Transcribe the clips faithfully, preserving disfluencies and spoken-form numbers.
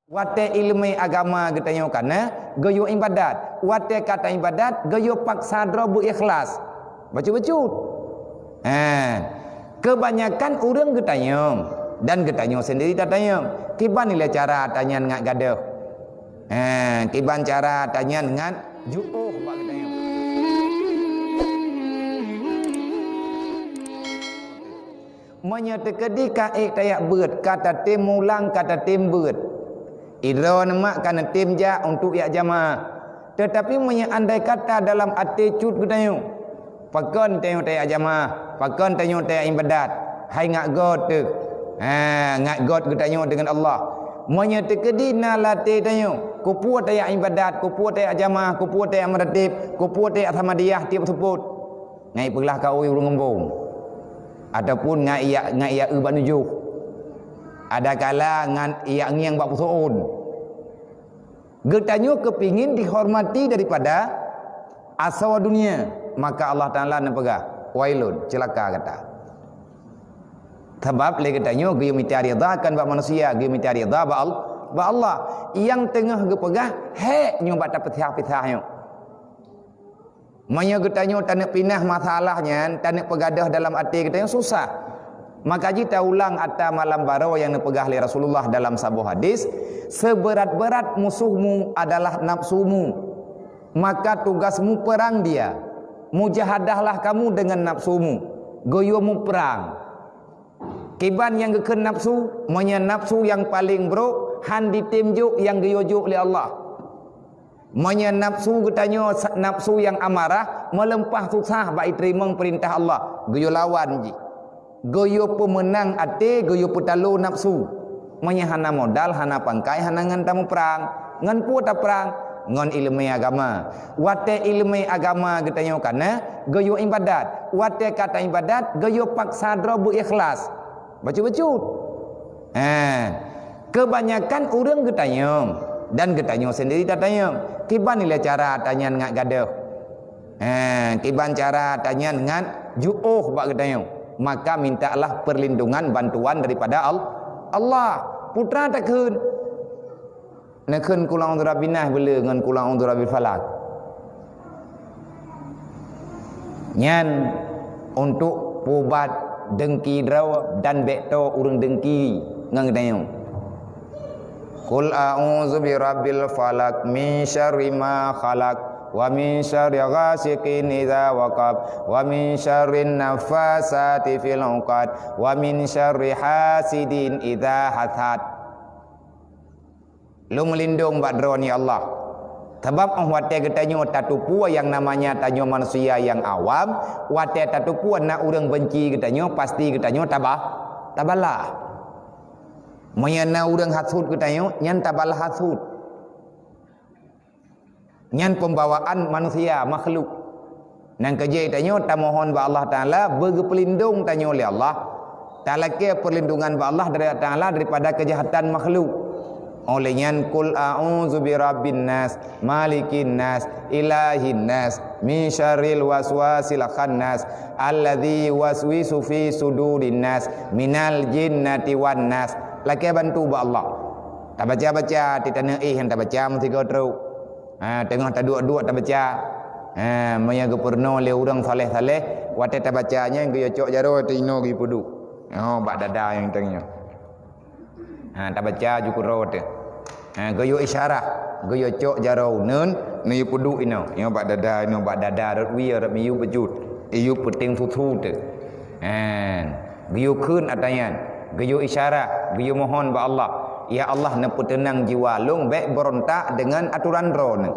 Watée iéleumé agama geutanyoe kana, geuyue iébadat. Watée ka taiébadat, geuyue paksa droe beu ikhlas. Bacut-bacut. Ha. Keubanyakan ureuëng geutanyong dan geutanyoe seundiri tatanyong, kiban ilée cara tanyan ngat gadôh? Ha, kiban cara tanyan ngat juoh bak geutanyoe? Meunyoe teukeudi ka ék tajak beuet, ka tatem mulang, ka tatem beuet, idroe neumak ka neutem jak untuk jak jamaah. Teutapi meunyoe andai kata dalam até cut geutanyoe, pakon tanyoe tajak jamaah, pakon tanyoe tajak iébadat, hai ngat göt teuh. Ha, ngat göt geutanyoe deungon Allah. Meunyoe teukeudi na lam até tanyoe, keupeue tajak iébadat, keupeue tajak jamaah, keupeue tajak meuratéb, keupeue tajak samadiyah tieb seupôt. Ngai peuglah kaôi ureuëng eumbong, ataupun ngai iyak, ngai iyak eu bak nujoh, adakala ngan iyak ngieng bak peusoon. Geutanyoe keupingin dihormati daripada asoe dunia, maka Allah Taala neupeugah, "Wailun, ceulaka gata!" Sabab lé geutanyoe geuyue mita ridha kon bak manusia, geuyue mita ridha bak Al-, bak Allah. Nyang teungoh geupeugah, "Hék nyoe bak tapisah-pisah nyoe." Meunyoe geutanyoe taneuk pinah masalah nyan, taneuk peugadôh dalam até geutanyoe, susah. Maka jih taulang ata malam baroe nyang neupeugah lé Rasulullah dalam saboh hadis, "Seberat-berat musuhmu adalah nafsumu, maka tugasmu perang dia. Mujahadahlah kamu dengan nafsumu." Geuyue muprang. Kiban nyang geukheun nafsu, meunyoe nafsu nyang paleng brok, han jitem jok nyang geuyue jok lé Allah. Meunyoe nafsu geutanyoe sa-, nafsu nyang amarah, meuleumpah susah bak jiteurimong peurintah Allah, geuyue lawan jih. Geuyue peumeunang até, geuyue peutalo nafsu. Meunyoe hana modal, hana pangkai, hana ngon tamuprang. Ngon peue taprang? Ngon iéleumé agama. Watée iéleumé agama geutanyoe kana, geuyue iébadat. Watée ka taiébadat, geuyue paksa droe beu ikhlas. Bacut-bacut. Ha. Keubanyakan ureuëng geutanyong dan geutanyoe seundiri tatanyong, "Kiban ilée cara tanyan ngat gadôh?" Ha, kiban cara tanyan ngat juoh bak geutanyoe? Maka mintalah perlindungan bantuan daripada Al-, Allah. Peue takheun? Neukheun "Qul a'udzu birabbin nas" beuleu ngon "Qul a'udzu birabbil falaq". Nyan untuk peuubat deungki droe dan bék toe ureuëng deungki ngon geutanyoe. "Qul a'udzu birabbil falaq, min syarri ma khalaq, wa min syarri ghasiqin idza waqab, wa min syarrin nafasati fil 'uqad, wa min syarri hasidin idza hasad." Lôn meulindong bak Droeneuh, ya Allah. Sabab óh watée geutanyoe tateupeue nyang namanya tanyoe manusia nyang awam, watée tateupeue na ureuëng beunci geutanyoe, pasti geutanyoe tabah, tabalah. Meunyoe na ureuëng hasut geutanyoe, nyan tabalah hasut. Nyan peumbawaan manusia, makhluk. Nyang keujeuet tanyoe tamohon bak Allah Taala beugeupeulindeung tanyoe lé Allah. Talakée peurlindungan bak Allah dari Taala daripada keujahatan makhluk. Óh lheueh nyan, "Qul a'udzu birabbin nas, malikin nas, ilahin nas, min syarril waswasil khannas, alladzi yuwaswisu fi sudurin nas, minal jinnati wan nas." Lakée bantu bak Allah. Tabaca-baca, teutaneuéh nyang tabaca meusigoe trok. Ha, teungoh taduek-duek tabaca. Ha, meunyoe geupeurunoe lé ureuëng saleh-saleh, watée tabaca nyan geuyue cok jaroe teuh inoe geuyue peuduek. Oh, bak dada nyang teuh nyoe. Ha, tabaca ju keudroe teuh. Ha, geuyue isyarah, geuyue cok jaroe uneuen, neuyue peuduek inoe. Nyoe bak dada, inoe bak dada, rot wie, rot miyueb beujeuet. Iyueb peuting susu teuh. Ha, geuyue kheun ata nyan, geuyue isyarah, geuyue mohon bak Allah, "Ya Allah, neupeuteunang jiwa lôn, bék beurontak deungon atoran Droeneuh."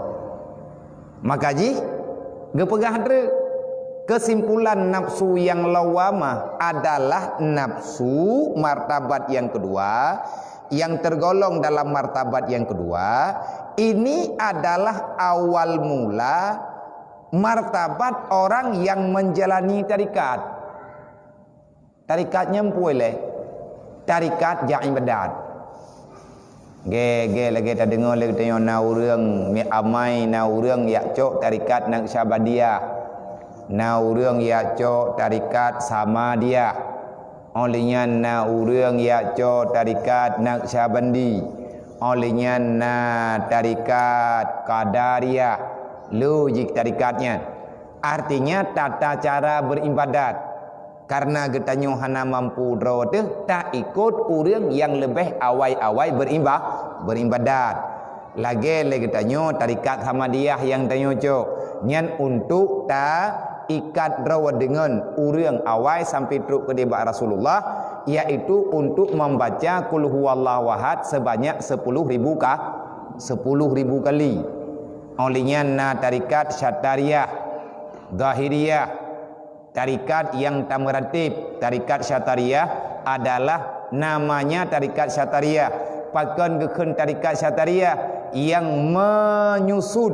Maka jih geupeugah treuk, keusimpulan nafsu nyang lawamah adalah nafsu martabat nyang keudua, nyang teurgolong dalam martabat nyang keudua. Ini adalah awal mula martabat orang nyang menjalani tarekat. Tarekat nyan peue lé? Tarekat jak iébadat. Gé, gé lagée tadeungoe lé geutanyoe na ureuëng mi amai, na ureuëng jak cok tarekat Naqsyabandiyah, na ureuëng jak cok tarekat Samadiyah. Óh lheueh nyan na ureuëng jak cok tarekat Naqsyabandi. Óh lheueh nyan na tarekat Qadariyah, lheueh jih tarekat nyan. Artinya tata cara beribadat. Karena geutanyoe hana mampu droe teuh, taikot ureuëng nyang leubeh awai-awai berimba-, beribadat. Lagée lé geutanyoe tarekat Hamadiyah nyang tanyoe cok, nyan untuk ta ikat droe deungon ureuëng awai sampai trok keudeh bak Rasulullah, yaitu untuk membaca Qul Huwallahu Ahad sebanyak sepuluh ribu ka-, sepuluh ribu kali. Óh lheueh nyan na tarekat Syatariyah, Zahiriyah, tarekat nyang tameuratéb. Tarekat Syatariyah adalah namanya tarekat Syatariyah. Pakon geukheun tarekat Syatariyah? Nyang menyusun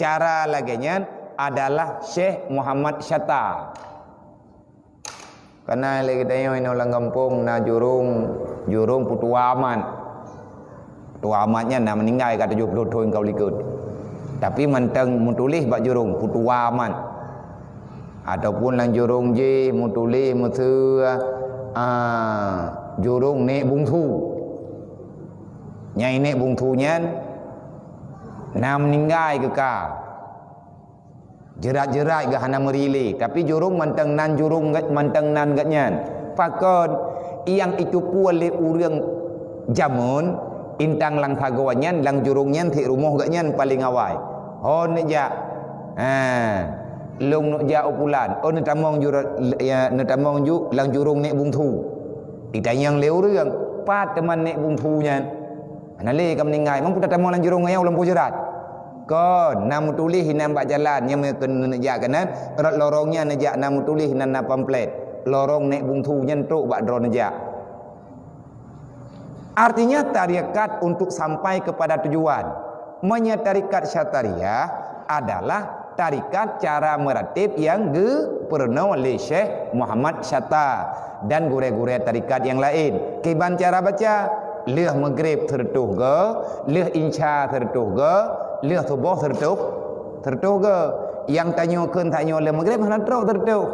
cara lagée nyan adalah Syekh Muhammad Syatta. Kana lé geutanyoe inoe lam gampông na jurông, jurông Putua Amat. Putua Amat nyan na meuninggai ka tujoh ploh thon ka u likot. Tapi mantong meutuléh bak jurông Putua Amat. Ataupun lam jurông jih meutuléh meuseue, ah, jurông Nek Bungsu. Nyang Nek Bungsu nyan na meuninggai keuka. Jeurat-jeurat geuh hana meuri lé, tapi jurông mantong nan jurông gét-, mantong nan gét nyan. Pakon, nyang itupeue lé ureuëng jameun, intang lam sagoe nyan, lam jurông nyan, tiek rumoh gét nyan paleng awai. Ho neujak. Ha. Lôn neujak u pulan. Oh, neutamong jura-, ya, neutamong ju lam jurông Nek Bungsu. Itanyong lé ureuëng, pat teuma Nek Bungsu nyan. Hana lé ka meuninggai, mampu tatamong lam jurông nyan u lampôh jeurat. Kon, na meutuléh inan bak jalan, nyang meukeuneuk jak keunan, rot lorong nyan neujak na meutuléh inan na pamflet. Lorong Nek Bungsu nyan trok bak droe neujak. Artinya tarekat untuk sampai kepada tujuan. Meunyoe tarekat Syatariyah adalah tarekat cara meuratéb nyang geupeurunoe lé Syekh Muhammad Syatta dan gurée-gurée tarekat nyang laén. Kiban cara baca, lheueh Maghrib sireutôh go, lheueh Insya sireutôh go, lheueh Suboh sireutôh, sireutôh go. Nyang tanyoe kheun tanyoe lheueh Maghrib hana trok sireutôh.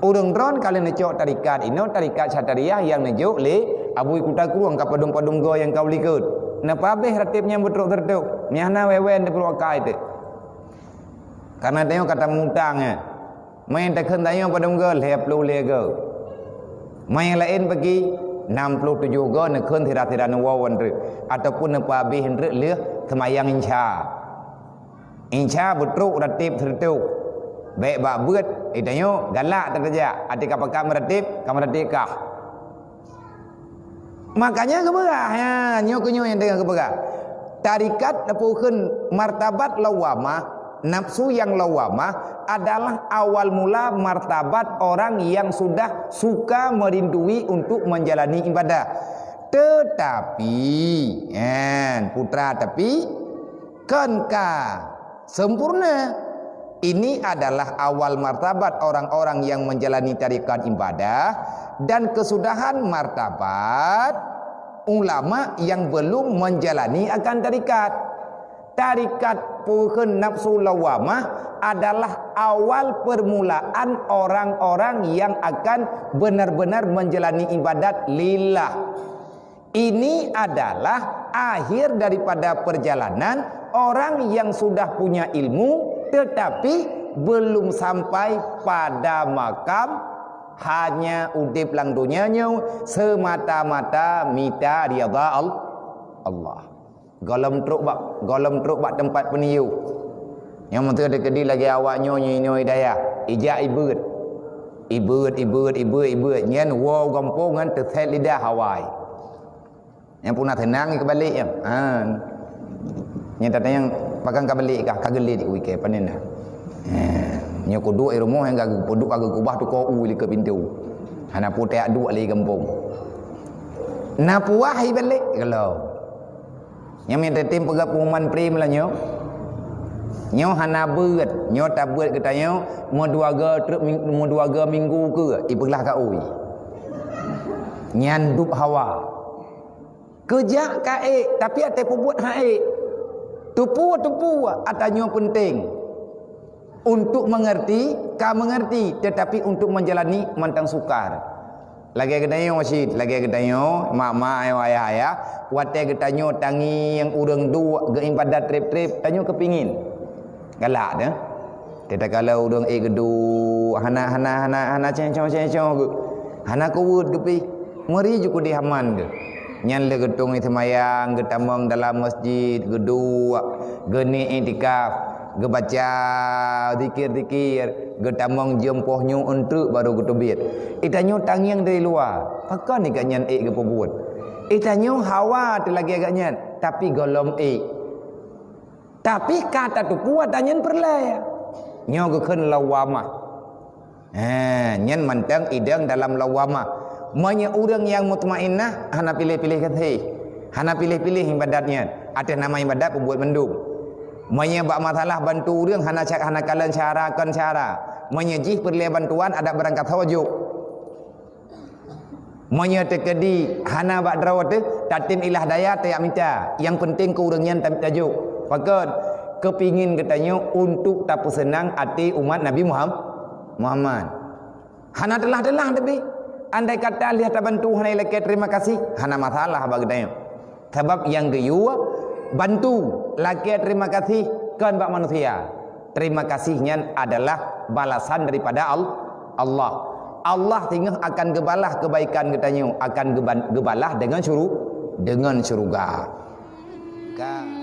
Ureuëng droen ka lheueh neucok tarekat inoe, tarekat Syatariyah nyang neujok lé Abu Kuta Krueng ka padum-padum go nyang ka u likot. Neupeuhabéh ratéb nyan beutrok sireutôh. Meunyo hana wée-wée neupeuruek akai teuk. Karena tanyoe ka tamutang, eh. Meunan takheun tanyoe padum go, lhée ploh lhée go. Meunan nyang laén peuki, nam ploh tujoh go neukheun sira-sira neuwoe wan treuk, ataupun neupeuhabéh treuk lheueh seumayang Insya. Insya beutrok ratéb sireutôh. Bék bak beuet, eh, tanyoe galak that tajak. Até ka pakat meuratéb, ka meuratéb kah. Makanya geupeugah, ya, nyoe keuh nyoe nyang teungoh geupeugah. Tarekat neupeukeun martabat lawamah, nafsu nyang lawamah adalah awal mula martabat orang yang sudah suka merindui untuk menjalani ibadah. Tetapi, ya, putra tapi, kon ka sempurna. Ini adalah awal martabat orang-orang yang menjalani tarekat ibadah dan kesudahan martabat ulama yang belum menjalani akan tarekat. Tarekat peukeun nafsu lawamah adalah awal permulaan orang-orang yang akan benar-benar menjalani ibadat lillah. Ini adalah akhir daripada perjalanan orang yang sudah punya ilmu tetapi belum sampai pada makam hanya udeb lam donya nyoe semata-mata mita ridha Al-, Allah. Gohlom trok bak, gohlom trok bak teumpat peuniyuek. Nyang meuteun teukeudi lagée awak nyoe nyoe nyoe dayah, ijak ibeuet. Ibeuet, ibeuet, ibeuet, ibeuet. Nyan woe gampông nyan teuset lidah awai. Nyang puna teunang keubalek nyan. Ha. Nyang tatanyong pakon ka balek kah, ka geulet wike panen dah. Ha. Nyoe kuduek i rumoh nyang ka geupeuduk ka geukubah tuko u likot pintoe. Hana putéh duek lé gampông. Na puah ibalek kalau. Nyang meutetem peugah pengumuman prem lah nyoe. Nyoe hana beuet, nyoe tabeuet geutanyoe meudua ga trok ming-, meudua ga minggu keu ipeuglah ka ui. Nyan dub hawa. Keujak ka ék, tapi até peubuet hana ék. Tupu-tupu ata nyoe penting. Untuk mengerti, ka mengerti, tetapi untuk menjalani mantong sukar. Lagée geutanyoe cit, lagée geutanyoe, mak-mak, ayah-ayah, watée geutanyoe tangieng ureuëng duek geuibadat treb-treb, tanyoe keupingin. Galak deh. Teutakala ureuëng ék geuduek, hana, hana, hana, hana ceng-cong-ceng-cong geuh. Hana kuweuet geuh pih. Meuri ju keudeh aman geuh. Nyan lé geutueng seumayang, geutamong dalam masjid, geuduek, geuniet iktikaf, geubaca zikir-zikir, geutamong jeuem poh nyoe eunteuk barô geuteubiet. Geutanyoe tangieng dari luwa, pakon geuh nyan ék geupeubuet. Geutanyoe hawa teuh lagée geuh nyan, tapi gohlom ék. Tapi ka tateupeue ata nyan peureulée. Nyoe geukheun lawamah. Ha, nyan mantong idong dalam lawamah. Meunyoe ureuëng nyang mutmainnah hana piléh-piléh gaséh, hana piléh-piléh ibadat nyan, ateueh nama ibadat peubuet mandum. Meunyoe bak masalah bantu ureuëng hana ca-, hana kalon syara kon syara. Meunyoe jih peureulée bantuan adak beurangkat sawajuk. Meunyoe teukeudi hana bak droe teuh, tatem ilah daya tajak mita. Nyang peunteng keu ureuëng nyan ta-, tajok. Pakon? Keupingin geutanyoe untuk tapeuseunang até umat Nabi Muham-, Muhammad. Hana teulah-teulah teubi. Andai kata lheueh tabantu hana ilakée terima kasih, hana masalah bak geutanyoe. Sabab nyang geuyue bantu, lakée terima kasih kon bak manusia. Terima kasih nyan adalah balasan daripada Al-, Allah. Allah singoh akan geubalah keubaikan geutanyoe, akan geuban-, geubalah deungon syuru-, deungon syeuruga. Ka-